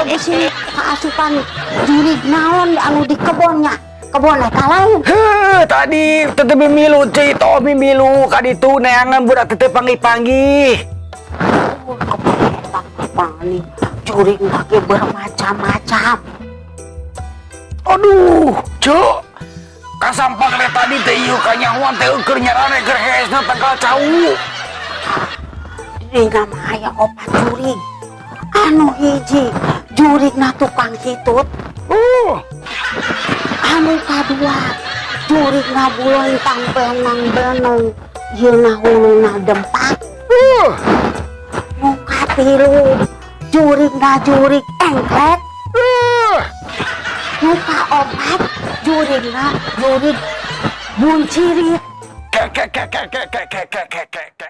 Oge sini kaasupan jurig naon anu di kebonnya. Kebon eta lain. Heuh, tadi tetep mimilu ceu, toh mimilu ka ditu neangan budak teh panggih-panggih. Oh, kebon eta mah nih jurig lagi bermacam-macam. Aduh, Ceu. Kasampak teh tadi teh ieu kanyahoan teh keur nyarane keur heesna tangkal cau. Dina mah aya opat jurig. Anu hiji jurigna tukang hitut. Anu kadua jurigna bulontang benang benong, yeuna huluna dempak. Nu katilu jurigna jurig engklek. Nu kaopat jurigna jurig buncirit. Ke ke ke ke ke ke ke ke ke ke ke.